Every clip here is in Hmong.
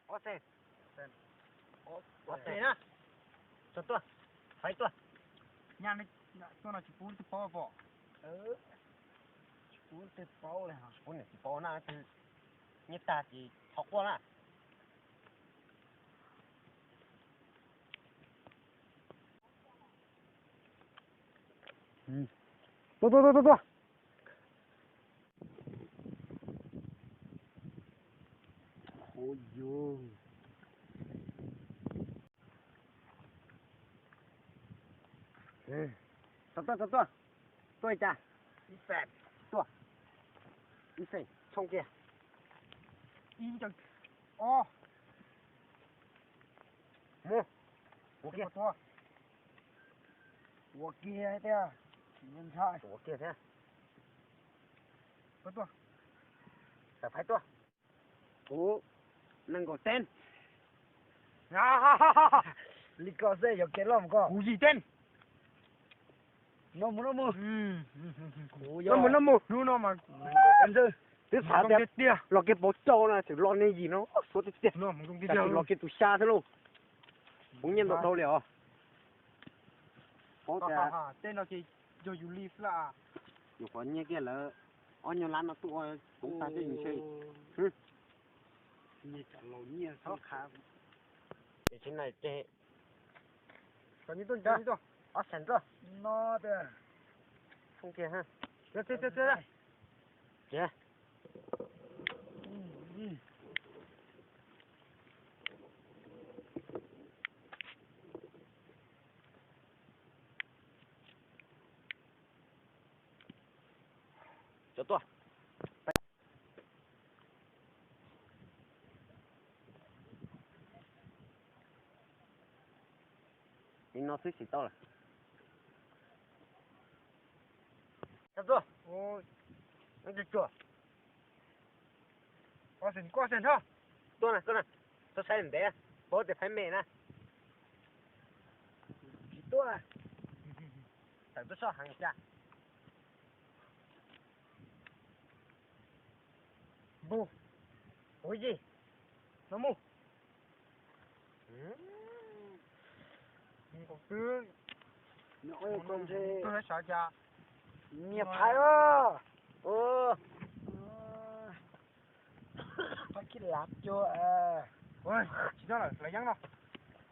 Ob xees. Ob xees na. Tso tuaj, faib tuaj. Nyaj tuaj no tsis pub twb paub pom. Tsis pub twb paub li, tsis pub niam tsis paub na, twb nyiaj tag ces thov quaj na. Tuaj, tuaj, tuaj, tuaj, tuaj. Tso tuaj, tso tuaj. Tuaj ib tag. Tuaj. Ib xeem, tshooj kiag. Ib, mus. Ua kiag. Ua kiag thiab. Ua kiag thiab. Tawm faib tuaj. Kuv nees nkaum teeb. Li ko xwb yog kev loj mus ko. Kuv yim teeb. No mus, no mus. No mus, no mus. Hnub no mas twb xav tias los kev pauv cau na, txawm los nees yim no suav tiag tiag. Tab sis los kev tus xya thiab lauj. Kuv nyiaj ntau dhau li os. Paub tias tej no ces yog yus li xwb. Nyuam qhuav nyiaj kiag lawv ob nyuag lab no tuaj ua koob tag tej yus ntshe. Nyiaj cas laus nyiaj xwb. Ces tsis na ces ob xees tuaj. No tias, ces Tso tuaj. Li no xwb sim tau lawm. Tso tuaj. Tsuag tsuag. Tuaj na, tuaj na. Txhob saib ntev, paub tias faib me na. Tsis tuaj. Tawm tuaj soj heev cas. Npug, kuv yig, no mus. Nkaus twb, nws ua ntshe nyias phaiv os. Phaiv khib lav cuag. Tsis txhob lawm, lawv yeeb no.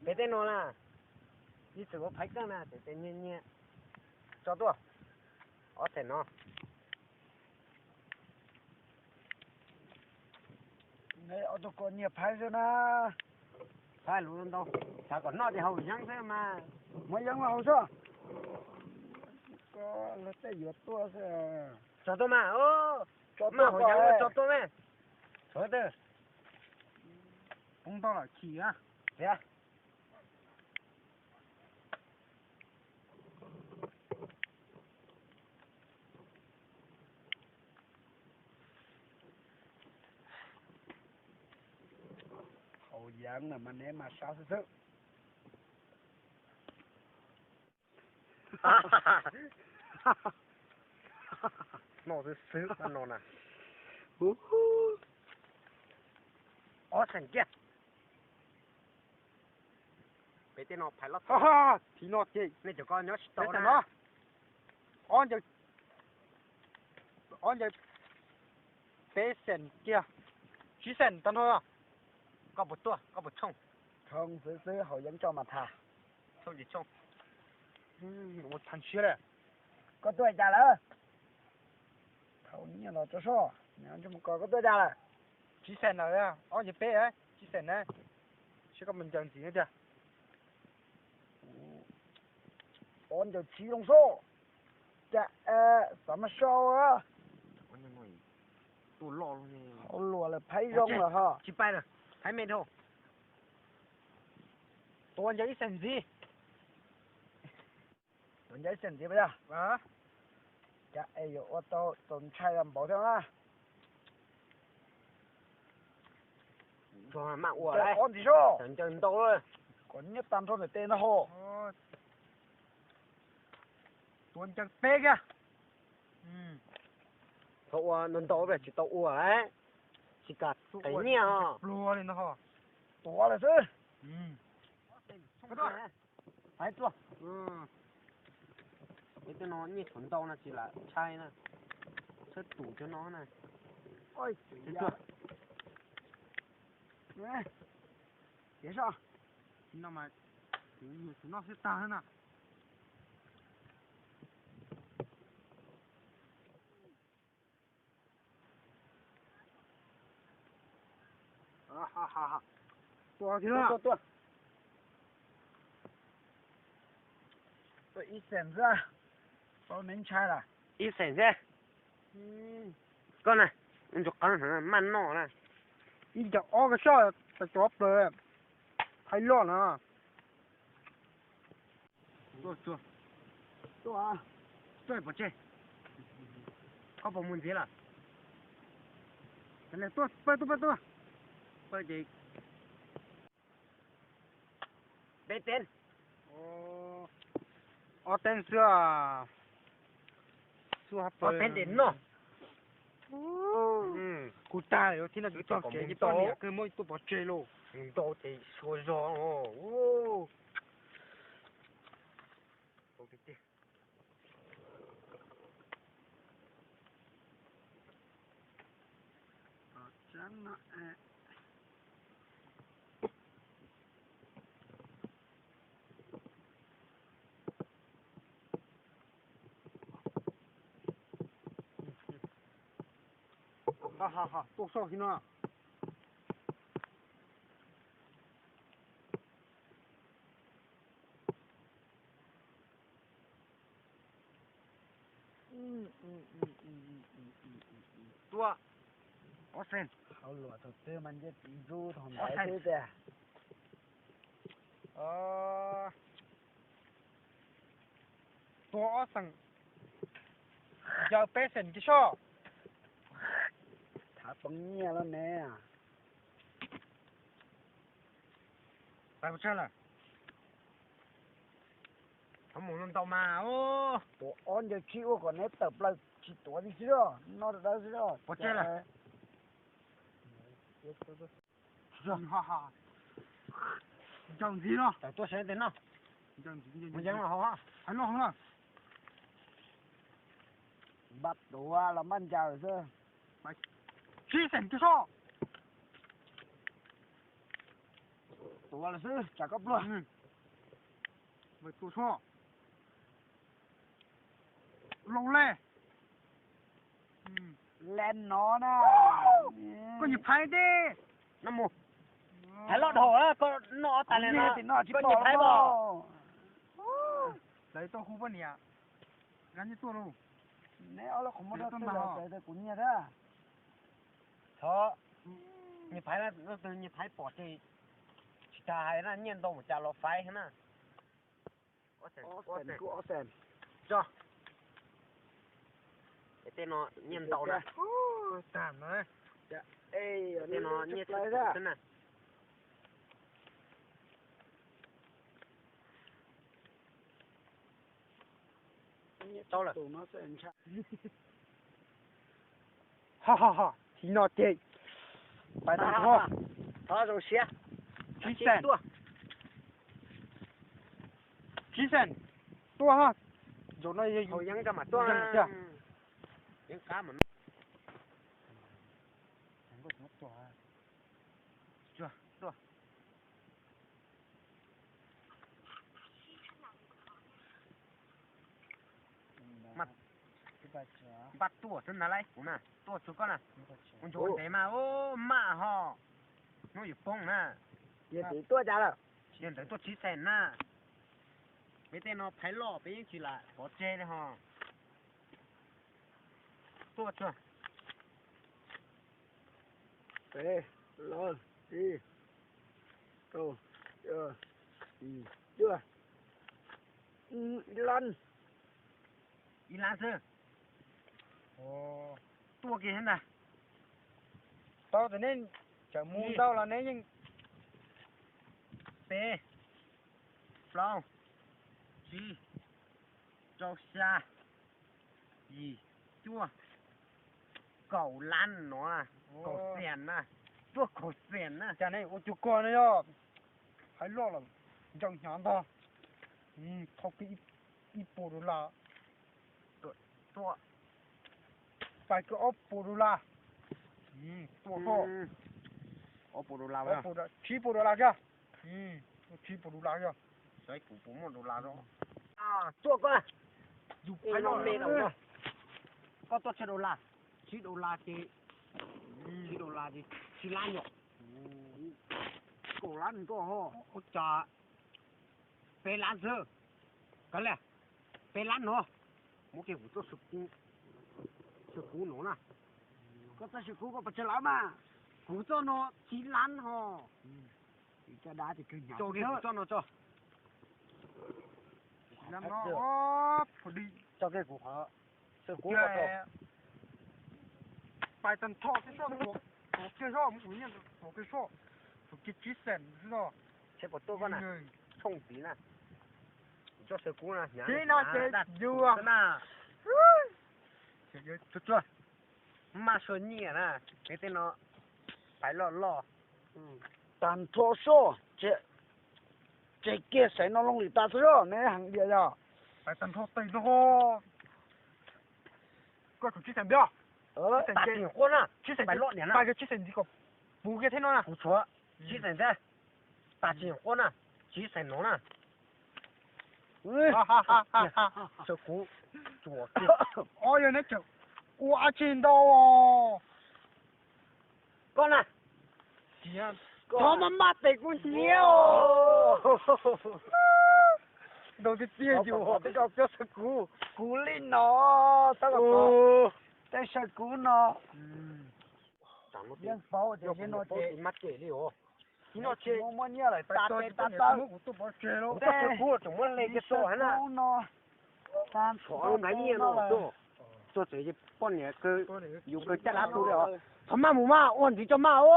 Pem tej no na, ib txwm ua phaiv keej na, tes tes nyias nyias tso tuaj. Ob xees no. Ob tug ko nyias phaiv xwb na. Phaiv lus ntau, xav kom noj ces haus yeeb xwb mas. Muab yeeb los haus xwb. Ko luag tej yuav tuaj xwb. Tso tuaj mas. Tso tuaj mas. Tso tuaj mas. Poob tau lawm chim na. Tiag. Haus yeeb mas neb mas sab xwb xwb. Noj xwb xwb no na. Ob xees kiag. Pem tej no phais loj. Thib no ces nej cov ko nyob tsis tau na. Ob ncaws, ob ncaws peb xees kiag, tsib xees tag nrho. Koj puas tuaj, koj puas tshooj? Tshooj xwb xwb, haus yeeb tso mas tham. Tshooj ces tshooj. Ua tham siab li. Koj tuaj li cas lawm? Thaum nyiaj los tso soj, nyob ntsej muag ko koj tuaj li cas lawm? Tsib xees lawm, ob ncaws peb, tsib xees na. Saib koj mus ncaws ntxiv tiag. Ob ncaws tsib zoo soj. Cas xav mas sau. Hauv luam lawm phaib zoo lawm ho. Tsis pais lawm, phaib me dhau. Tua ncaws ib xees ntxiv. Tua ncaws ib xees ntxiv puas yog? Cas es yuav ua tau txaus ntshai npaum thiab na. Maj ua ob ntxiv soj. Ncaws ntau, kom nyiaj tag nrho ntawm tes no ho. Tua ncaws peb kiag. Txhob ua ntau ntau, tsis tau ua lawm. Tsis kam qev nyiaj os. Pluag li no ho. Tuav lawm xwb. Hais tuaj. Peb tej no nyiaj tshuav ntau no tsis lam ntshai na. Txhawb tus cov no na. Ua, tias so, no mas tus nyuag tus no xwb tag na. Tua kiag no. Tua, tua. Tua ib xees xwb, tau neb ntshai lawm. Ib xees xwb. Koj na, ntsuag qeeb heev maj noj na. Ib caug ob koj soj tas cov plaws, hais loj no. Tuaj, tuaj, tuaj pov tseg. Koj puas mus ntxiv lawm? Tuaj, pawg tuaj, pawg tuaj. Pawg ces peb teeb. Ob teeb xwb. Ob teeb ces noj. Kuv tag lawm thiab no, tsis txog kev ces poj niam kawg muab tuaj pov tseg lauj. Ntau ces sua zog. Tuaj soj kiag no. Tuaj. Ob xees. Hauv luam thaum twg mas nce ntxub thaum ntawd xwb tiag. Tua ob xees, yog peb xees kiag soj. Thav poob nyiaj lawm ne. Pais pov tseg lawm. Thov mus no ntau mas. Tuav ob ncaug tsib ua kom neb tawm plaws tsis tuav li xwb os, noj dawb xwb os. Pov tseg lawm. Ncaug ntxiv los. Tawm tuaj seb tes no. Mus yeeb los hauv. Hais loj hauv na. Npaj tuav los npaj ncaws xwb. Tsib xeem kiag soj. Tuav lawm xwb tsam koj pluag. Tua soj. Laus le. Le no na. Koj nyiam phaiv teb. No mus. Phaiv loj dhau, koj noj tas li no. Koj nyiam phaiv pom. Lawv tuaj hu poj niam. Nqa nyiaj tuaj lauj. Neb ob lub qhov muag rau tuaj los kuv nyiag thiab. Thov nyiag phaiv, nyiag phaiv pom ces tsis tas hais na, nyiaj ntau mus cas los phaiv na. Ob xees, ob xees. Tso. Tej no nyiaj ntau na. Tej no nyiaj tshaj plaws xwb na. Tau lawm. Ho ho ho, tsis no ces pais tag nrho. Thov zoo siab. Tsib xees. Tsib xees. Tuaj ho. Zaum no yog haus yeeb mas tuaj. Yeeb qab mas. Tuaj. Npaj tuaj xwb na, lawv kuv na, tuaj tsuag koj na. Ua ntsuag ntev mas, u, maj ho. Hnub yuav poob na. Yog ntawd tuaj cas lawm? Yog ntawd tuaj tsib xees na. Peb tej no phaiv loj peb yeej tsis lam pov tseg li ho. Tuaj tsuag. Peb, plaub, tsib, rau, cuaj, ib lab. Ib lab xwb. Tuaj kiag thiab ntag. Tau tias neb tseem mus ntau los neb yeej. Peb, plaub, tsib, rau, xya, yim, cuaj, kaum lab no na. Kaum xiam na, tuaj kaum xiam na. Cas nej ua cuag koj ne yog? Hais loj los ntseeg hnyav ntag. Thauj kiag ib puas dollar. Pais kiag ob puas dollar. Tuaj ho. Ob puas dollar, tsib puas dollar kiag. Tsib puas dollar kiag. Saib kuv puas muaj dollar. Tuaj koj, yus pais no me no. Koj tuaj tsawg dollar? Tsib dollar ces, tsib dollar ces tsib lab yom. Kaum lab koj ho. Ua cas peb lab xwb. Kav liam, peb lab no. Muab kiag kuv txoj saw kub no na. Koj txoj saw kub koj pes tsawg lab mas? Kuv txoj no tsib lab ho. Tso kiag kuv txoj no tso. Tso kiag kuv qhov saw kub. Pais tag nrho xwb, tuav kiag zoj, tuav kiag zoj, tuav kiag tsib xees xwb. Seb puas tuaj koj na, tshooj tid na. Kuv txoj saw kub na, hnyav no ces yus na. Tsuag tsuag, maj sua nyiaj na, kev tej no pais loj loj. Tag nrho soj, tseg kiag xeem no loo lwm tas xwb, neb heev diam yog. Pais tag nrho tes no. Koj tsum tsib xeem ntiag. Tas tsis quaj na, tsib xeem pais loj niam na. Pais tsib xeem ntxiv kom puv kiag thiab no na. Kuv tshuav tsib xeem thiab. Tas tsis quaj na, tsib xeem no na. Saw kub tsuas kiag. Ob yog neb tseem ua dab tsi ntau os. Koj na. Thov mas maj tes kuv hnyiab os. Ntau tiag tiag yus, tej saw kub, kub li no, tab tom tej saw kub no. Yeej paub tias no ces maj tes li os. Muaj nyiaj lawm tas tes tas taw. Kuv txoj saw kub tseem muab hle kiag tso na. Tshuav lub nqaij nyiaj no tuaj, tuaj txawm poj niam yus kawg caj dab tu li os. Thov maj mus maj, ua ntxiv tso maj os.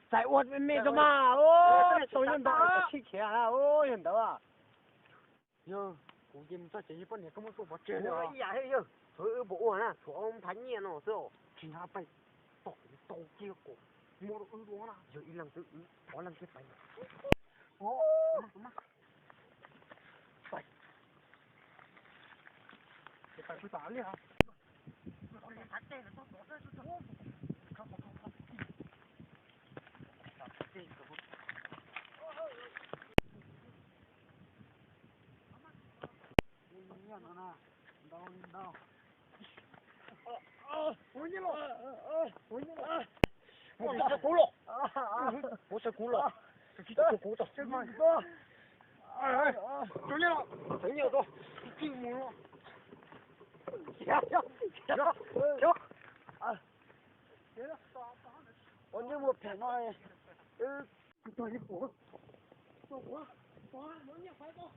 Txais ua me me tso maj os. Tau nyob ntawd sib khiav os, yog ntawd. Yog kuv ces mus txog tsev yog poj niam koj muab tuaj pov tseg li os. Ib yam thiab yawg, tsuav wb puas ua na, tsuav ob phav nyiaj no xwb os. Tsis hnyav pais tom tau kiag kom muab rau wb dua na. Yog ib leeg xwb, ob leeg kiag pais. Pais kuv tom li os. Ua saw kub los, ua saw kub los, saw kub tau. Ua nyiaj mus. Ua nyiaj mus phem no.